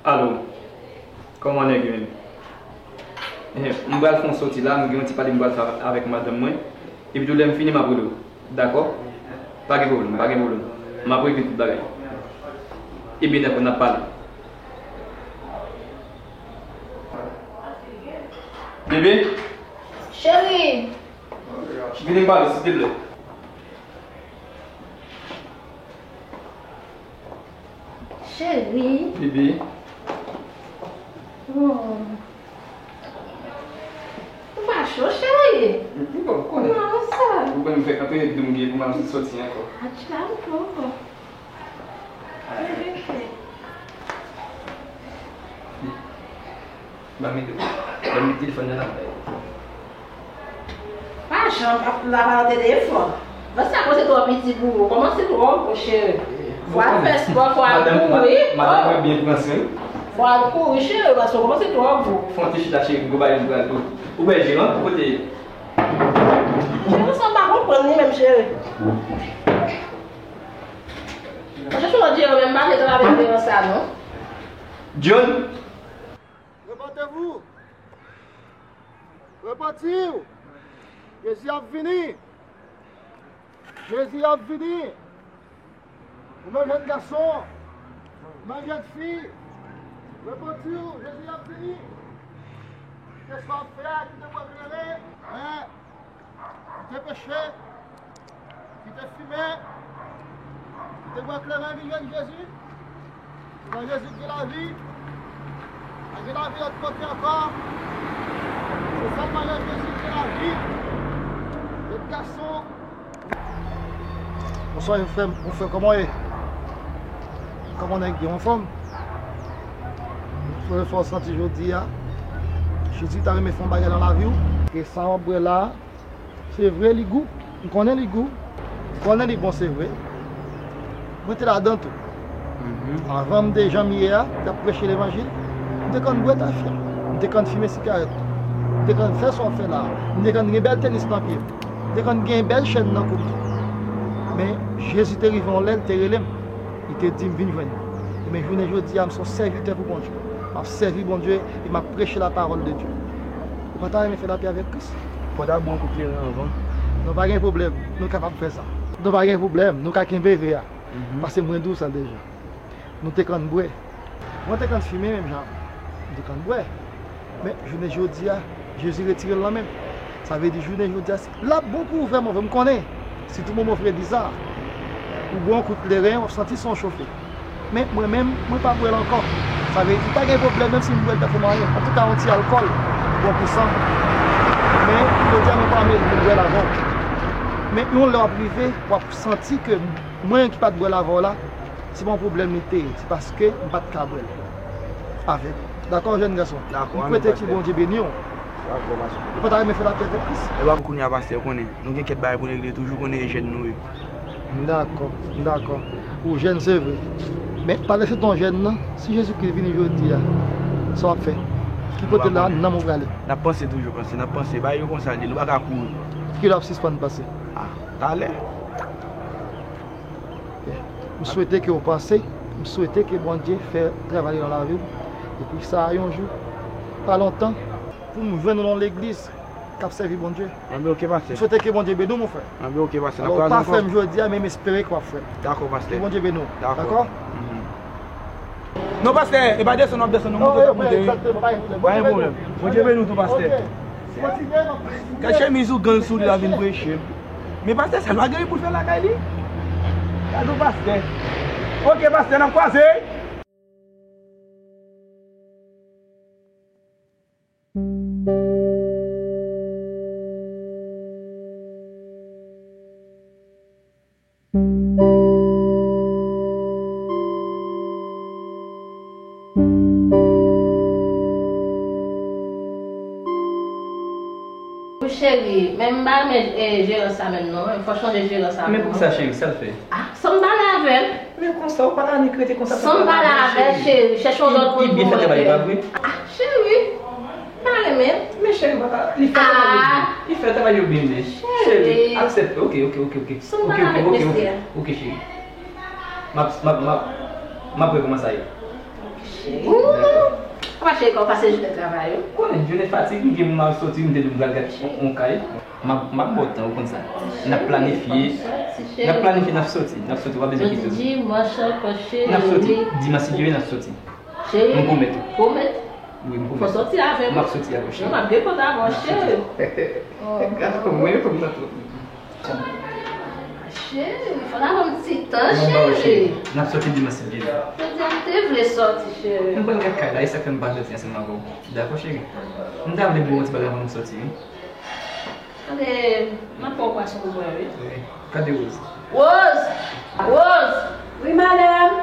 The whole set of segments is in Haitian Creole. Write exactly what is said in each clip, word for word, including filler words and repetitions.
Alo, kòman nèg yo menm? Ehe, m pral fè yon soti la, m gen yon ti pale m pral fè avèk madanm mwen. Epi tou lè m fini, m ap rele w. Dakò? Pa gen pwoblèm, pa gen pwoblèm. M ap regle tout bagay. Ebyen, dakò, n ap pale. Bebe? Cheri! Vini m pale, silteplè. Cheri. Bebe. Oh. Ou pa cho, cheri? M pa konnen. Kòman sa? Ou konnen m fèk antre, donk gen pou m al soti ankò. Atcha, m poko. Bebe. Ban m mete, ban m mete telefòn nan lakay. Pa janm ap la pa nan telefòn. Paske sa kòmanse twò piti pou ou. Kòmanse twò gwo, cheri. Fò al fè spò, fò al kouri. Madanm mwen byen pran swen. Fò al kouri, cheri, paske ou kòmanse twò gwo. Fò w te chita, cheri, gwo bagay m pran tou. Ou wè jeran, kote ye? Jeran sa m pa konprann li menm, cheri. Mwen chèche yon jeran, men m pa vle travay ak jeran sa, non. John? Repentez-vous! Repanti w! Jezi ap vini! Jezi ap vini! Ou menm jèn gason, ou menm jèn fi, repanti w, Jezi ap vini! Kite sa w ap fè a, kite w klere, men, kite peche, kite fimen, kite bwè kleren, vin jwenn Jezi. Se nan Jezi ki gen lavi. Pa gen lavi lòt kote ankò. Se sèlman nan Jezi ki gen lavi. Jèn gason. Bonswa, frè m. Mon frè, kòman w ye? Kòman nèg yo anfòm? Frè, fè w santi jodi a Jezi ta renmen fè yon bagay nan lavi w. E sa w ap bwè la a, se vre li gou. M konnen li gou. M konnen li bon, se vre. Mwen te ladan tou. Avan m te jan m ye a, m t ap preche levanjil, m te konn bwè tafya, m te konn fimen sigarèt tou. M te konn fè sa w ap fè la a. M te konn gen bèl tenis nan pye m. M te konn gen bèl chèn nan kou m tou. Men Jezi te rive yon lè, li te rele m. Li te di m, "Vin jwenn mwen." Ebyen, jounen jodi a, m se yon sèvitè pou Bondye. M ap sèvi Bondye e m ap preche la parole de Dieu. Ou pa ta renmen fè lapè avèk Kris? Fò ta bwè yon kout kleren anvan. Non, pa gen pwoblèm, nou kapab fè sa. Non, pa gen pwoblèm, nou ka kenbe ve a. Paske mwen di w sa deja. Nou te konn bwè. Mwen te konn fimen menm jan. M te konn bwè. Men, jounen jodi a, Jezi retire l nan men m. Sa vle di, jounen jodi a, l ap bon pou ou vrèman vre, m konnen. Sitou moman fredi sa a. Ou bwè yon kout kleren, w ap santi san w chofe. Men, mwen menm, mwen pa bwè l ankò. Sa vle di, pa gen pwoblèm, menm si m bwè l pa fè m anyen. Antouka, yon ti alkòl, bon pou san. Men, jodi a, mwen pa menm bwè l avè w. Men, yon lè w ap rive, w ap santi ke mwen ki pa t bwè l avè w la, se pa yon pwoblèm li te ye, se paske m pa t ka bwè l avè w. Dakò, jèn gason? Dakò, m amen, pastè. M swete ke Bondye beni w. Dakò, pastè. Ou pa ta renmen fè lapè avèk Kris? E pa pou kounye a, pastè, ou konnen. Nou gen kèk bagay pou n regle toujou, konnen e jèn nou ye. Dakò, dakò. Ou jèn, se vre. Men, pale se ton jèn nan. Si Jezikri vini jodi a, sa w ap fè? Ki kote la, nanm ou prale? N ap panse toujou, pastè. N ap panse. Bagay yo konsa l ye, nou pa ka kouri. Kilè w ap sispann panse? Ah, talè. M swete ke w panse, m swete ke Bondye fè travay li nan lavi w. Epi sa a yon jou, pa lontan, pou m jwenn ou nan legliz k ap sèvi Bondye. Anben, oke, pastè. M swete ke Bondye beni w, mon frè. Anben, oke, pastè. N ap kwaze ankò. Alò, ou pa frè m jodi a, men m espere ke w ap frè m. Dakò, pastè. Ke Bondye beni w. Dakò? Dakò? Mhm. Non, pastè, e pa desann w ap desann, non, monte w ap monte, wi. Pa gen pwoblèm. Bondye beni w tou, pastè. Gad chemiz ou gan sou li la vin preche. Men pastè, sa l pa gen pou l fè lakay li? Gad yon pastè. Oke, pastè, n ap kwaze. Cheri, men m pa renmen, eh, jeran sa menm non. Fò chanje jeran sa menm non. Men poukisa cheri, sa l fè? Ah, san m pale avè l. Men konsa, ou pa ka annik rete konsa. San m pale avè l, cheri, chèche yon lòt moun pou mwen. Li byen fè travay li, pa vre? Ah, cheri, m pa renmen. Men cheri, papa, li fè travay yo byen. Li fè travay yo byen, men. Cheri, aksepte. Oke, oke, oke, oke. San m pale avè l, mesye. Oke, cheri. M ap, m ap, m ap, m ap wè kòman sa ye. Cheri. Dakò. Papa, cheri, kòman w pase jounen travay ou? Konnen, jounen fatige, m al soti, m te di m pral gade yon, yon kay. M ap, m ap ba w tan, ou konn sa. N ap planifye. N ap planifye, n ap soti. N ap soti, w ap bezwen kite. Dimanch ankò, cheri. N ap soti. Dimanch, si Dye vle, n ap soti. Cheri, m pwomèt ou. Pwomèt? Wi, m pwomèt. Fò soti avè m. M ap soti avè w, cheri. Non, m ap gen kont avè w, cheri. Gade kòman mwen, fò m nan twòp. Cheri, fò n ap pran ti tan, cheri. N ap soti dimanch, si Dye vle. Jodi a, m te vle soti, cheri. M pral gade kay la, e sa k fè m pa soti ansanm avè w. Dakò, cheri? M ta vle bwè yon ti bagay anvan m soti, wi. Tande, m ap pran yon bwason pou bwè, wi. Wi. Gade Rose. Rose! Rose! Wi, madanm.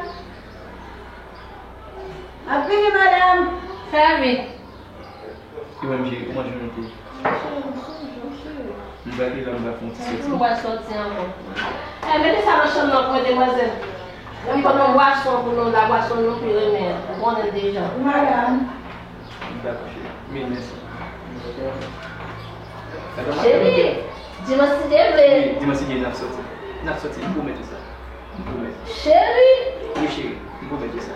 M ap vini, madanm. Fè vit. Ki menm cheri, kòman jounen te ye? Cheri, m sou jou, cheri. M pral devan, m pral fè yon ti soti. M pral soti ankò. Eh, mete sa nan chanm nan pou mwen, demwazèl. Mwen pran yon bwason pou nou la, bwason nou pi renmen an. Ou konnen deja. Wi, madanm. Dakò, cheri. Mil mèsi. Cheri, dimanch si Dye vle. Wi, dimanch si Dye, n ap soti. N ap soti, m pwomèt ou sa. M pwomèt. Cheri! Wi, cheri, m pwomèt ou sa.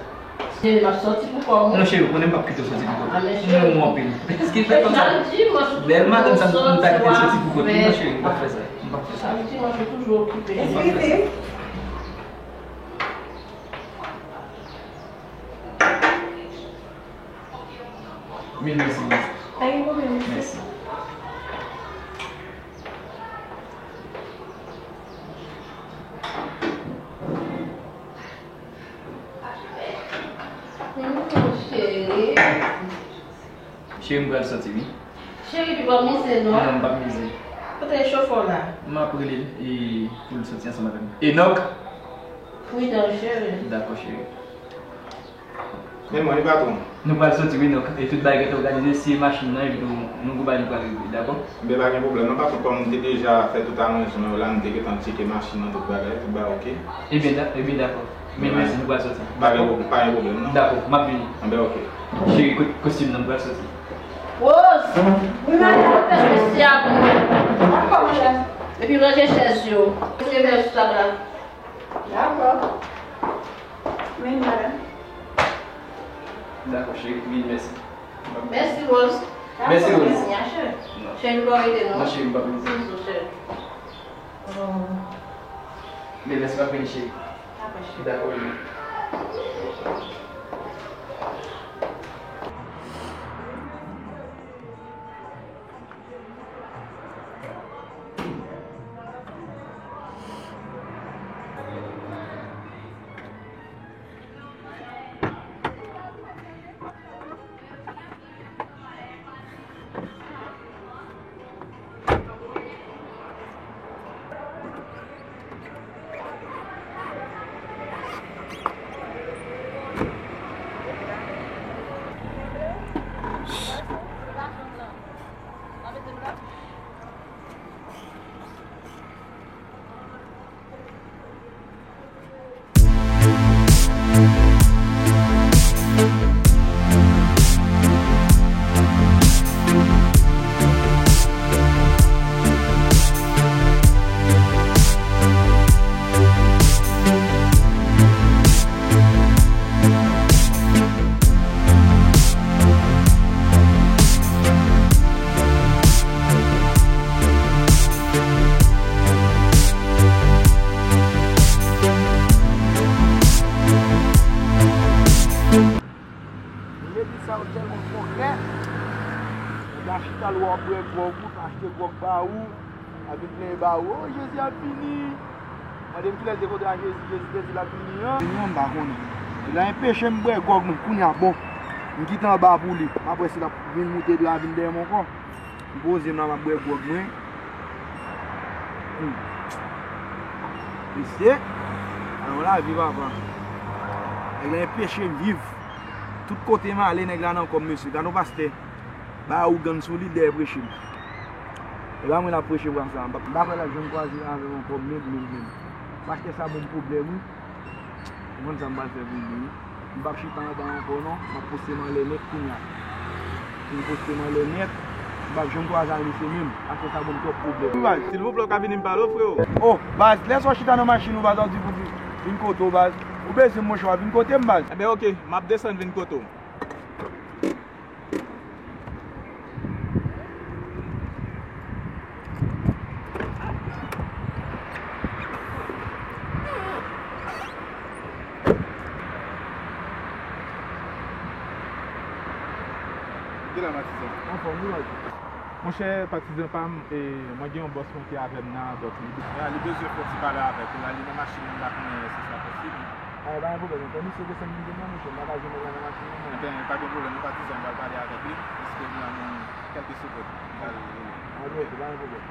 Cheri, m ap soti pou kò m. Non, cheri, ou konnen m p ap kite w soti pou kò m. Ah, men cheri. M renmen w anpil. Èske l fè kòm sa? Bèl madanm sa, m ta kite l soti pou kò m. Non, cheri, m p ap fè sa. M p ap fè sa. Samdi, mwen toujou okipe. Eskize. Mil mèsi, mèsi. Pa gen pwoblèm, mèsi. Mèsi. Cheri. Cheri, m pral soti, wi. Cheri, pi pa mize, non. Non, m p ap mize. Kote chofè w la? M ap rele l, e, pou l soti ansanm avè m. Enòk! Pridan, cheri. Dakò, cheri. Men mwen, wi, patwon. Nou pral soti, wi, nou, e tout bagay gentan òganize, si machin nan, epi tou, nou gon bagay nou pral regle, dakò? Enben, pa gen pwoblèm, non, patwon, kòm m te deja fè tout aranjman yo la, m te gentan tcheke machin nan, tout bagay, tout bagay oke. Ebyen, da-, ebyen, dakò. Men mèsi, nou pral soti. Pa gen pwob-, pa gen pwoblèm, non. Dakò, m ap vini. Enben, oke. Cheri, kot kostim nan, m pral soti. Rose! Wi, madanm, fè sosyab. Dakò, madanm. Epi ranje chèz yo. Mete vè sou tab la. Dakò. Men, madanm. Dakò, cheri. Vini, mèsi. Mèsi, Rose. Mèsi, Rose. Cheri, nou pa rete, non? Non, cheri, m pa rete. Bisou, cheri. Men mèsi, m ap vini, cheri. Dakò, cheri. Dakò, wi. Mwen di sa yo tèlman fòkè. Nèg la chita lè w ap bwè gwòg ou, pa achte gwòg ba ou, a vin plenyen ba ou. O, Jezi ap vini. Mande m kilè l te kontre a Jezi, Jezi te di l ap vini an. Vini an, m pa konnen. Nèg la enpeche m bwè gwòg mwen, kounye a bon. M kite anba pou li. M ap wè si l ap vin moute la, vin dèyè m ankò. M poze m la, m ap bwè gwòg mwen. Hmm. Mesye, alò lavi, papa. Nèg la enpeche m viv. Tout kote m ale, nèg la nan kò m, mesye. Gade yon pastè. Ba ougan sou li, dèyè preche m. E pa mwen l ap preche pran sa. M pa, m pa kwè l ap janm kwaze avè m ankò, menm, menm, menm. Pastè sa ban m pwoblèm, wi. Ou konn sa m pral fè pou li, wi. M p ap chita anba ankò non, m ap poste m anlè nèt kounye a. Si m poste m anlè nèt, m p ap janm kwaze ak misye menm. Afè sa ban m twòp pwoblèm. Wi, baz, silvouplè, w ka vini m pale w, freo? Oh, baz, lè sa w chita nan machin ou, baz, w ap di pou vin, vin kote w, baz. Ou bezwen m, monchè, w ap vin kote m, baz. Enben, oke, m ap desann vin kote w. Ki la, Patizan? Anfòm, wi, baz. Monchè, patizan pa m, e, mwen gen yon bòs mwen ki avè m nan, donk li. Ya, li bezwen fè yon ti pale avèk ou la, li nan machin nan, m pa konnen si sa posib. A, pa gen pwoblèm non, fò misye desann vin jwenn mwen, monchè, m pa ka jwenn nèg la nan machin nan, non. Enben, pa gen pwoblèm non, patizan, m pral pale avèk li, m espere li ban mwen kèlke segonn, m pral rele. A, ok, pa gen pwoblèm.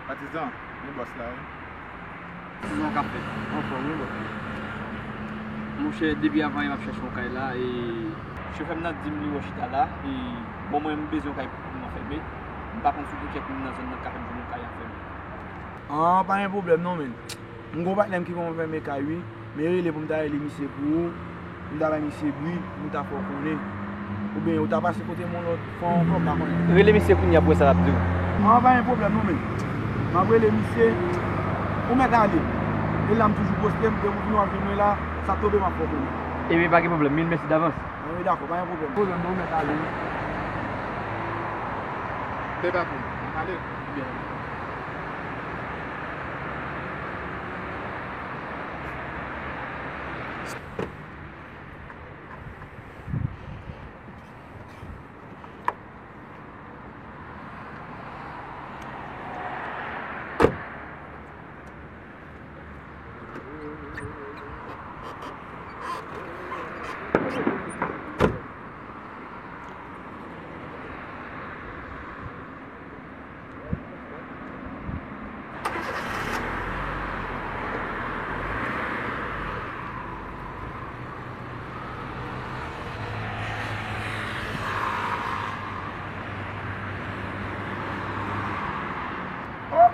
Patizan, men bòs la, wi. Kisa w ka fè? Anfòm, wi, bro. Monchè, depi avan yè m ap chèche yon kay la, e chofè m nan di m li wè w chita la, e bon, mwen, m bezwen yon kay pou m anfème. M pa konn si w gen kèk moun nan zòn nan k ka fè m jwenn yon kay anfème. Ah, pa gen pwoblèm non, men. M gon patnè m ki konn fèmen kay, wi. Men rele pou m ta rele misye pou ou. M ta bay misye bri, m ta fè w konnen. Oubyen ou ta pase kote m yon lòt fwa ankò, m pa konnen. Rele misye kounye a pou wè sa l ap di w. Ah, pa gen pwoblèm non, men. M ap rele misye. Ou mèt ale. E la m toujou poste m, depi w vini w ap jwenn mwen la, sa tonbe m ap fè w konnen. Ebyen, pa gen pwoblèm, mil mèsi davans. Anben dakò, pa gen pwoblèm. Pwoblèm non, ou mèt ale, wi. Bèl patwon, ale. Byen. Oh,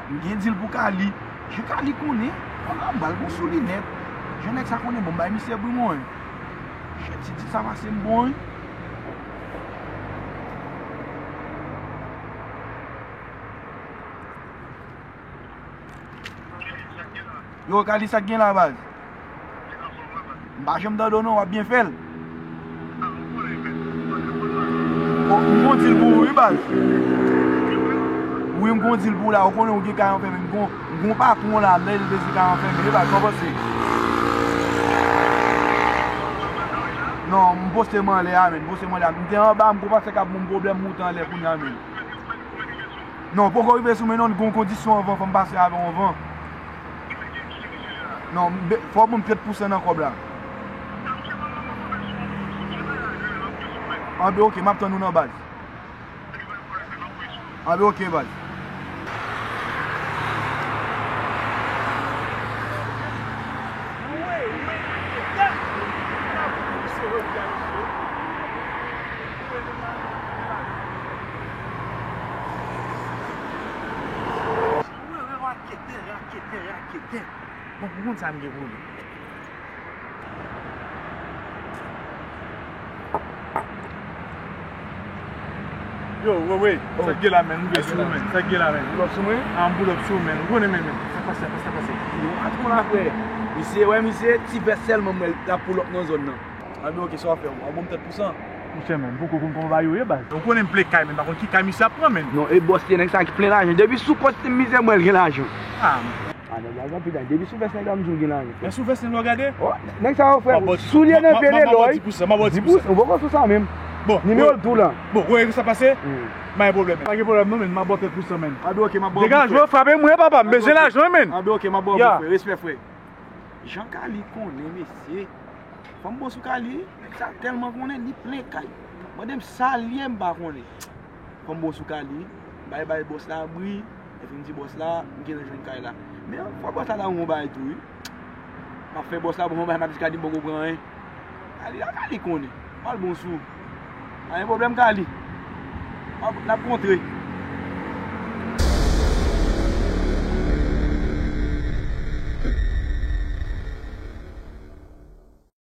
m gen dil pou Kali. Jan Kali konnen, oh, m pral bon sou li nèt. Jan nèg sa konnen, bon, m bay misye bri mwen. Shit, si dil sa pase m bon, wi. Yo, Kali, sa k gen la, baz? M pa janm tande w non, w ap byen fè l. O, m gon dil pou ou wi, baz. Wi, m gon dil pou ou la, ou konnen ou gen kay anfèmen, m gon, m gon patwon la, lè l bezwen kay anfèmen, wi, baz, sa w panse? Non, m poste m anlè a, menn, poste m anlè a. M te anba, m gon pastè k ap ban m pwoblèm, m moute anlè kounye a, menn. Non, poko rive sou mwen non, gon kondisyon anvan, fò m pase avè w anvan. Non, m be-, fò w ban m trant pousan nan kòb la. Anben, oke, m ap tann ou nan baz. Anben, oke, baz. Raketè, raketè, raketè. Bon, ou konn sa m gen pou li. Yo, Wewe, sa k gen la, menn? M rive sou ou, menn. Sa k gen la, menn? Pull up sou mwen? Ah, m pull up sou ou, menn. Ou konnen, menn, menn. Sa k pase, sa k pase, sa k pase? Yo, patwon la, frè. Misye, wè, misye, ti vès sèlman m wè l ap pull up nan zòn nan. Anben, oke, sa w ap fè? W ap ban m trant pousan? Monchè, menn, m poko konn kòman bagay yo ye, baz. Ou konnen m plen kay, menn, m pa konn ki kay misye ap pran, menn. Non, e bòs li ye, nèg sa ki plen lajan. Depi sou kont misye m wè l gen lajan. Ah. Ah, nèg la gen anpil lajan. Depi sou vès nèg la, m di w gen lajan. Men sou vès nèg la w gade? Oh, nèg sa yo, frè, soulye nan pye, lòy. M ap ba w di pousan, m ap ba w di pousan. Di pousan, ou poko sou sa menm. Bon, nimewo l tou la. Bon, ou wè sa pase? Pa gen pwoblèm, menn. Pa gen pwoblèm non, menn, m ap ba w trant pousan, menn. Anben, oke, m ap ba w. Degaj ou, frape mwen, papa, m bezwen lajan wi, menn. Anben, oke, m ap ba w, frè. Respè, frè. Jan Kali konnen, mesye. Fò m bon sou Kali, nèg sa tèlman konnen, li plen kay. Mande m sa l ye, m pa konnen. Fò m bon sou Kali, bay, bay bòs la bri, epi m di bòs la, m gentan jwenn kay la. Men fò bòs la ta ban m yon bagay tou, wi. M ap fè bòs la ban m yon bagay, m ap di Kali m poko pran anyen. Kali la, Kali konnen. M pral bon sou. Pa gen pwoblèm, Kali. N ap, n ap kontre.